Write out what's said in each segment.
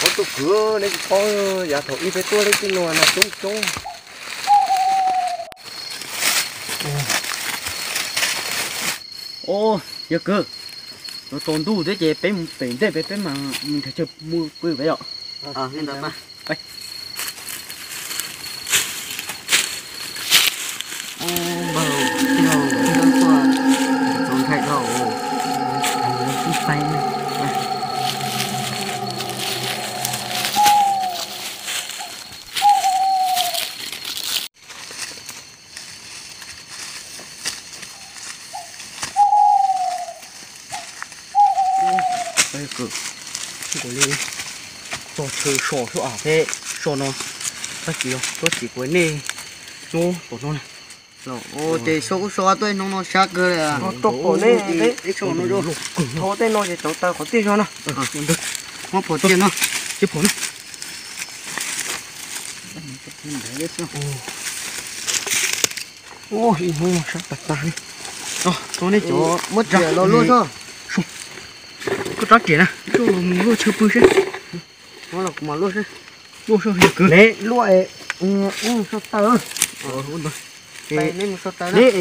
Tus kwv, neb tsis paub, yav thaum ub peb tuaj leb tej no no coob coob. Yog kwv, tsaus ntuj thiab ces peb mus pem ntej peb, peb mas mus nrhiav chaw mus pw peb yom. Npawg, tij laug, tij laug tuaj txaus ntshai dhau. Kuv li txog chaw so xwb as, peb so no, tab sis yog txhob tsis kuv nej hnub tom no na. Ces so kuj so tuaj hnub no sab kawg li. Rau pom nej, thov tej no ces cov taw qhov twg zog no. Muab pom tiag no. Ib hnub no sab tag tag li. Tso nej cov muab rab riam los luaj xwb. Koj rab riam na, coj los mus luaj chaw pw seb. Luaj, luaj, luaj so taw. Neb mus so taw na. Neb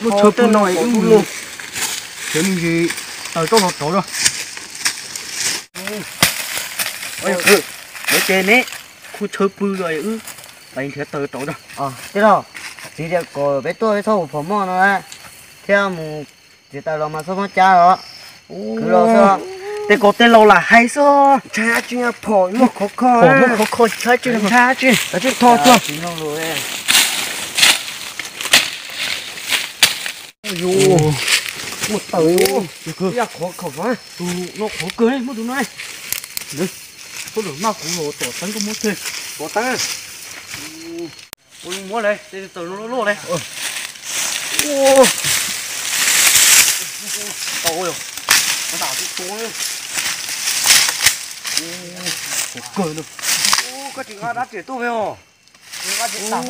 muab chaw pw no es wb mus nrhiav me ntsis taws coj los rauv na. Neb ces neb khu chaw pw los wb pais nrhiav taws rauv na. Tij laug, txiv tias kom peb tuaj peb txhob ua phom moj no thiab mus txiav taws los mas txhob muab cab os. Kwv los xwb. Tej ko tej laus lam hais xwb. Ntshai dab tsi, phom muaj khov kho, phom muaj khov kho ntshai dab tsi, ntshai dab tsi, ntshai dab tsi. Tho tso. Muaj taws, yog khov kho. Tus no qhuav kawg, muab tus no. Koj lwm maj kuv los tom teeb koj muab tseg. Tom teeb. Ua li muab li, tej taws no loj loj li. Tau yog, ntam tu tu. Kawg no. Koj tsis nqa dab tsi tuaj me os. Nqa tsis dam,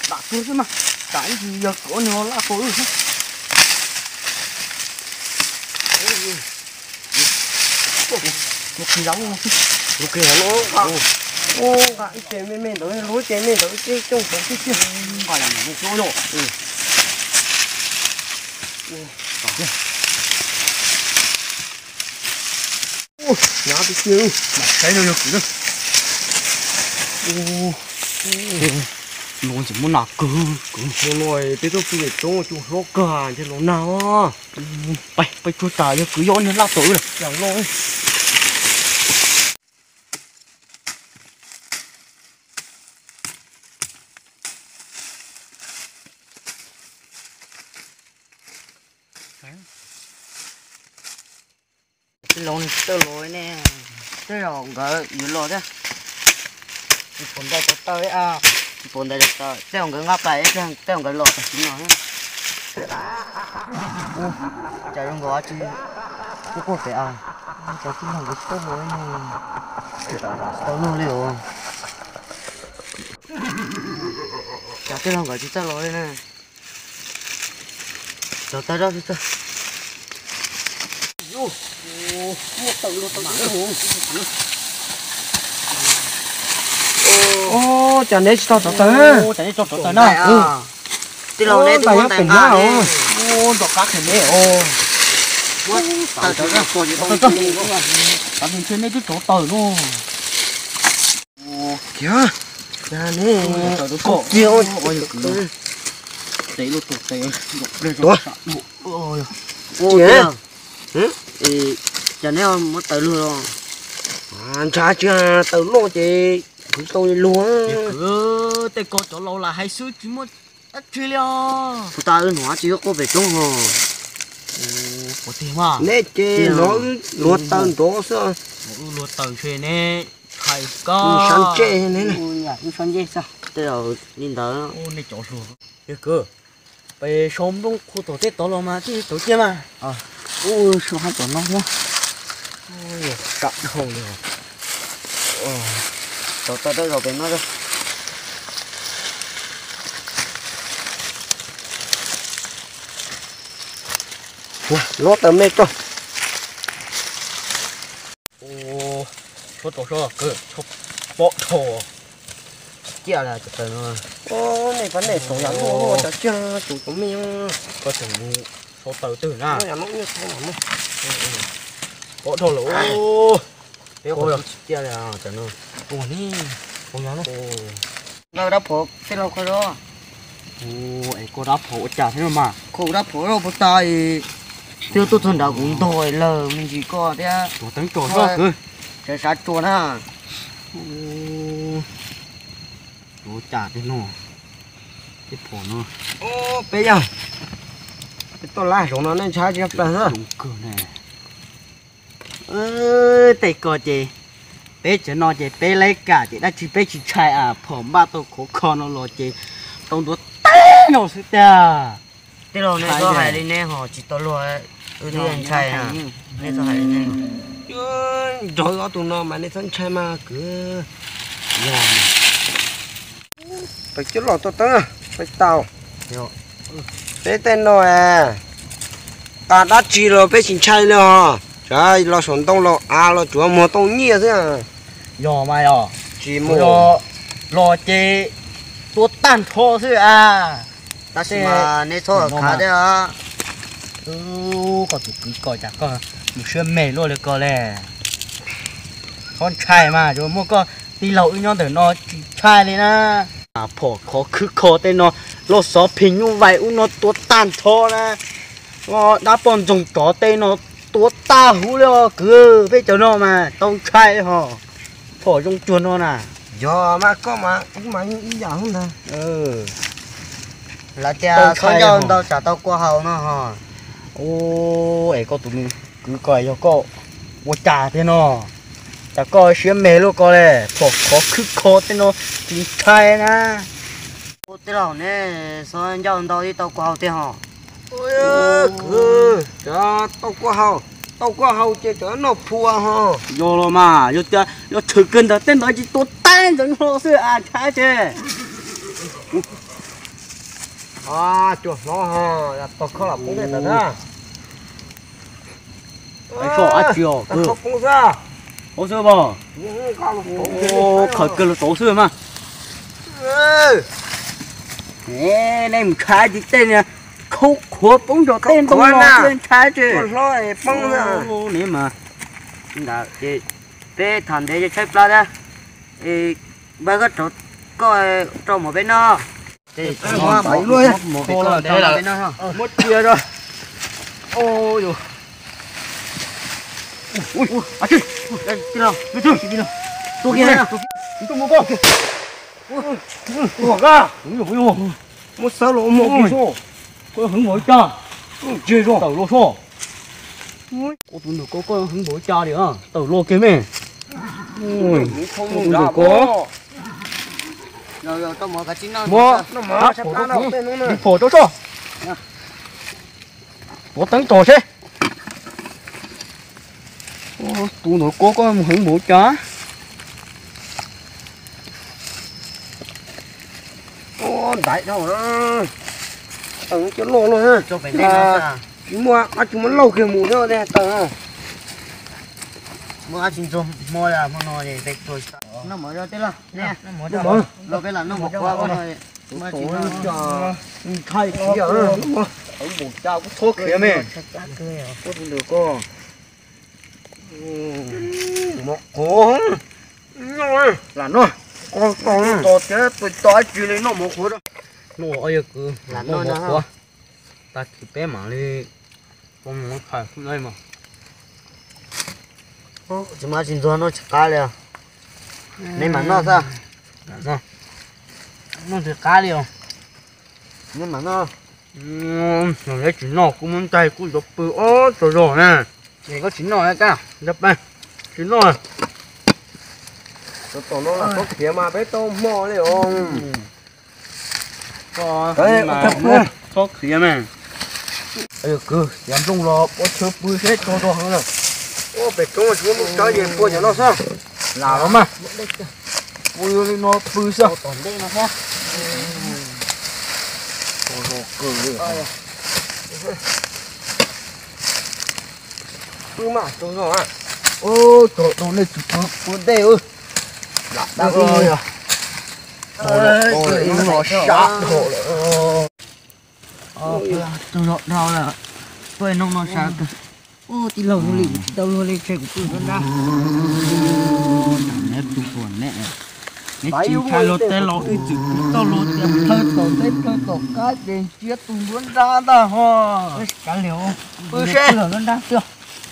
dam tuag xwb mas. Dam ib tsis yog kom nws laj tau wb xwb. Tus kis, tus kis no, nqa ib ce me me ntawd, luag ib ce me ntawd, ib ce coob ntawd, ib ce. Nqa yam no xwb yom. Hnyav tiag tiag, mam saib no yog kwv na. No tseem muaj nas kawg, kwv no peb tuaj pw pem roob cua hlob kawg ntshe los nag os. Peb tsuag tas yog kwv yog niag laj tau wb lawm. Tij laug, tij laug ne, tej zaum nkawd yuav los thiab. Pos ntawd cov taw, pos ntawd cov taw, tej zaum nkawd nqa pais, tej zaum nkawd los tam sim no. Cas zoo nkaus tsis, kuj quaj pem as, cov tij laug nkawd tsis tau los ne, tsis tau luag li os. Cas tij laug nkawd tsis txawj los li na. Cov taw zoj txawj. Cas neb tsis tau cov taw? Cas neb tsis tau cov taw na? Tij laug, neb twb muab ntais pem no. Nrog qab qhia neb os. Tav ntshe neb twb cov taw no. Kiag, kiag ne. Tes lub tus tes, cas neb muab taws luag los? Ntshav tsis taws loj ces kuv tau luag. Tej ko cov laus lam hais xwb tsis muaj dab tsi li os. Kuv tas wb hnov tsis yuav quaj pem roob ho. Neb ces hnov wb luag taws nrov xwb. Wb luag taws ntshe neb hais koj. Sab ntsej ne. Wb sab ntsej xwb. Tej zaum li ntawd. Nej cov hluas. Yog kwv, pes sau nplooj qhuav tom tej tod los mas thiaj tau ciaj mas. Ub, sau hab tom no thiab. Kam dhau li. Tau tau tau zaum pem no. Lob taws me tso. Ua tau so kawg, pob dhau. Tsis ciaj li cov taws no. Nej pab nej tau yam luaj luaj cov tsiaj tus tus me. Koj tseem mus sau taws twg na? Pob dhau lawm. Peb qhov tsis ciaj li cov no. Ua ni, ua no. Dab phom tej laus kho zog. Es koj dab phom ua cas thiab no mas? Kho dab phom loj puas tas, twb tuaj txog nrad kuv ntog lawm me ntsis koj thiab. Tuav teeb tso zog kwv. Sav sav tsuas na. Ua cas tej no, tej phom no. Peb yog, peb tuaj lab zoov no nej ntshai tsis plaws xwb. Tej ko ces, peb cov no ces peb laib kam ces dab tsi peb tsis ntshai a, phom npaj tau khov kho no los ces tau ntuav teb no xwb tiag. Tej laus nej txhob hais li nej ho tsis tau luag, wb twb yeej ntshai na. Nej txhob hais li nej. Nrog ob tug no mas nej txhob ntshai mas kwv. Peb coj los tuaj teeb, peb tau. Peb tej no, tas dab tsi los peb tsis ntshai li os. Los saum ntoo los av los tsuav muag tau nyiaj xwb. Yog mas yog. Tsis mus los ces tua tag nrho xwb a. Tab sis mas nej txhob khav thiab. Koj tus kwv ko cas koj mus siab me luaj li ko li. Txhob ntshai mas, tsuas muaj koj tij laug wb nyob ntawm no tsis ntshai li na. Phom khov khwb kho tej no, loj xov phim nyuj vais ub no tua tag nrho na. Dab poj ntxoog tsov tej no tua tag huv li os kwv, peb cov no mas tau ntshai ho. Phom zoo cuag no na. Yog mas koj mas wb mas ib yam ntag. Lawv tias txhob ncauj ntau tsam tau kua haus no ho. Es koj tus kwv ko yog koj ua cas tiag no? Cas koj siab me luaj ko li, phom khov khwb kho tej no tsis ntshai na. Ua tej laus ne, txhob ncauj ntau ib tau kua haus tiag ho. Tau kua haus, tau kua haus ces cov noj phua ho. Yog los mas, yog tias yog tshwm kawg ntawd tej ntawd tsis tua tag ntawd no xwb a, ntshai ces. Cuag hlob ho, tau kho los poob tej ntawd na. Tau kho poob xwb. Poob xwb pom. Khaws kiag los tau xwb mas. Nej mus ntshai ces tej niag khaub khuav poob nrog tej ntoo no xwb ntshai ces. Peb tham ntev ces tshaib plab thiab. Npawg koj rau, koj rau mov peb noj. Muab cia rau. Muab xawb los ua mov kis soj. Koj heev npaum cas? Tseg soj, tawm los soj. Ua tus ntawm ko koj heev npaum cas li, tawm los kiag me. Ua tus ntawm ko. Muab, muab phom rau soj. Tuav teeb tso seb. Tus ntawm ko koj mus heev npaum cas? Ntaiv dhau, taws cov loj loj, tsis muaj dab tsi muaj lauj kiag mus thiab taws. Muaj dab tsi ntxuag hmo hmo no. Ntshai siab, heev npaum cas kuj txhob khiav me. Ua tus ntawm ko. Mov qhuav, lam noj, tos tias tus tso dab tsi li noj mov qhuav. Noj yawg kwv, lam noj mov qhuav, tag kis peb mam li pon mov phais xwb mas. Tsis muaj dab tsi ntxuag noj tsis qab li. Neb mam noj xwb. Noj tsis qab li os. Neb mam noj. Neb tsis noj kuv muab ncaig kuv yuav pw ob tsaug zog na. Es koj tsis noj, tsis noj. Tom no lam txhob khiav mas peb tau hmo li os. Txhob khiav mas. Kwv, xiav nplooj los ua chaw pw seb tsaug zog heev na. Pem roob tsis muaj nplooj tsawb ces pua cov no xwb. Lam los mas. Pua li no pw xwb. Pw mas tsaug zog. Ub, tau nej tus ua ntej ub. Lam dab ub yog. Hnub no sab dhau lawm. Tus zog dhau lawm. Tuaj hnub no sab kawg. Ub, tij laug, hnub li kuv tsis tau luag li, tseg kuv pw nruab nrab. Neb tus hluas neb, neb tsis ntshai luag tej los wb txwm pw tau luag tias plhaw tom teb plhaw tom qab ces ntsiab tus nruab nrab ntag ho. Kav liam, pw seb nruab nrab xwb.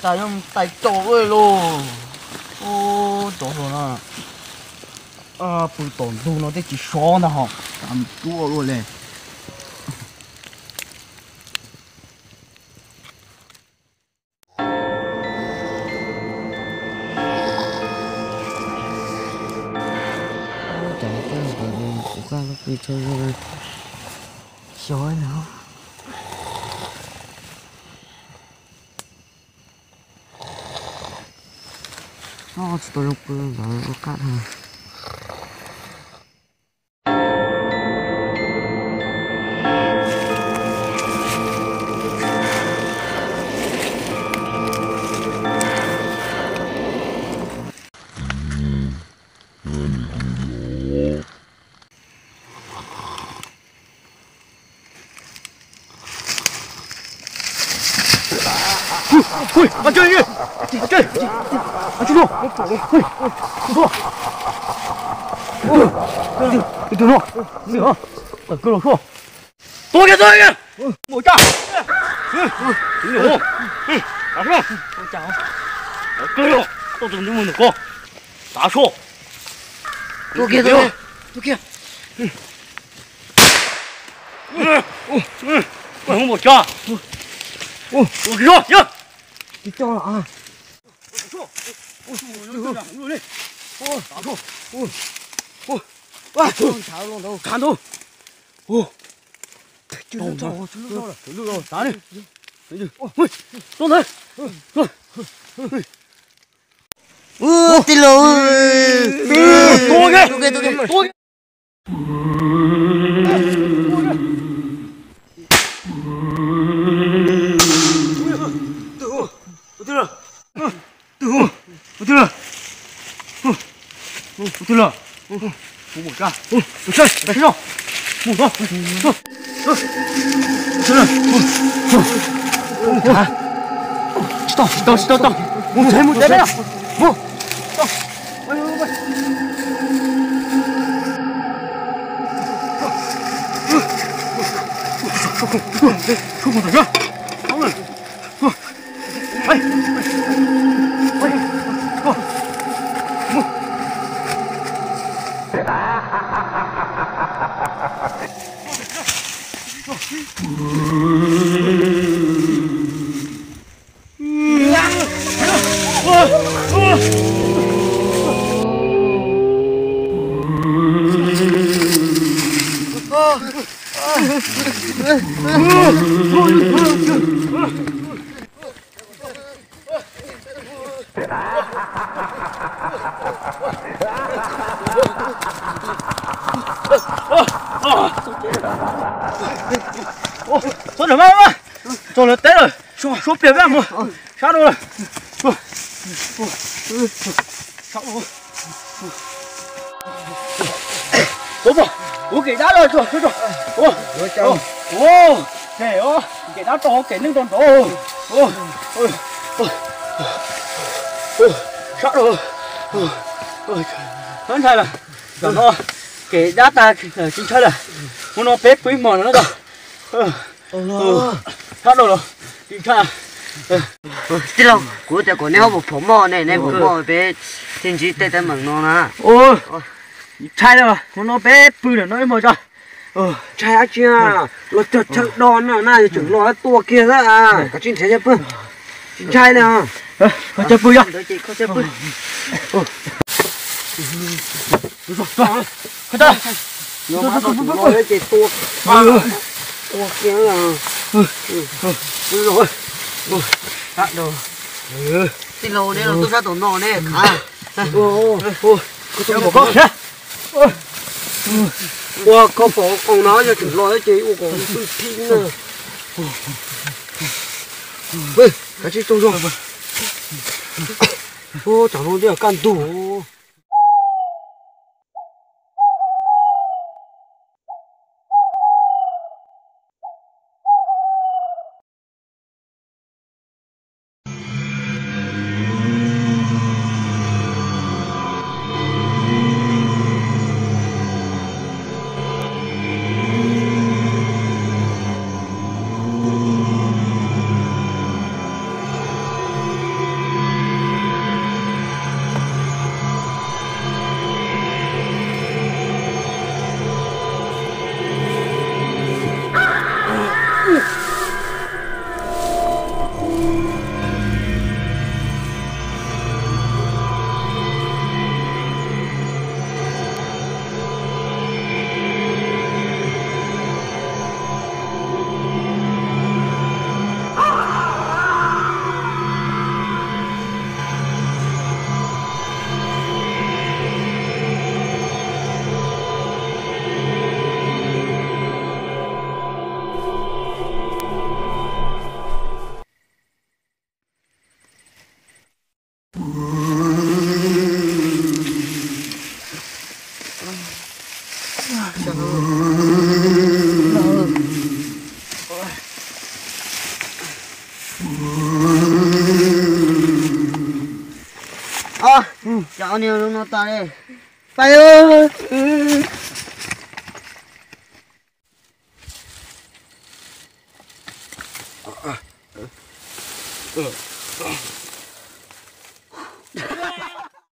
Tas yog tais caus ua lauj. Ub, cov hluas no pw tom ntug no tej tsis sov ntag ho. Tam tuaj luaj li. Cov paj ntawd kuv qaj lub pw tso zoo xyov no. Tsis tau zoo pw ntawd ua qaj dhau. Tua kiag, tua kiag. Mus tsa. Tua kiag, tua kiag. Tua kiag, tua kiag. Ua hoob npaum cas. Ua kiag, yog. Tsis tso los. Khav ntau. Tua ntawd. Ub, tij laug. Tua kiag. Tsis tau, tsis tau, tsis tau, tau. Mus tsev, mus tsev peb os. Mus. Txhob nrog mas, txog lawv teb lawm, suab pliag peb mus sab rau lawm. Ua, ua kev dab los tso, tso, tso. Ua, ua, kev dab tso, kev neeg tso nrov. Sab rau. Ntshai lawm, tam no kev dab tag tsis ntshai lawm. Hnub no peb pw ib hmos no na. Sab rau los tsis ntshai. Tij laug, kuv tias kom neb ho mus phom moj ne, neb phom moj peb thiaj ntsib tej teeb meem no na. Ntshai lawm, hnub no peb pw ntawm no ib hmos tso. Ntshai dab tsi, los cog chaw do no na, yuav tsum los tua kiag xwb. Koj tsis nrhiav cov pw, tsis ntshai li. Koj cov pw yog. Koj cov pw. Tua kiag. Tij laug, neb los tuaj sab tom no ne, khav. Ua koj pom koos no yog tseem los ces ua kom pw thib na. Kav tsij tsaug zog. Ub, tsam no twb yog kaj ntug. Cov niag no tas li. Pais.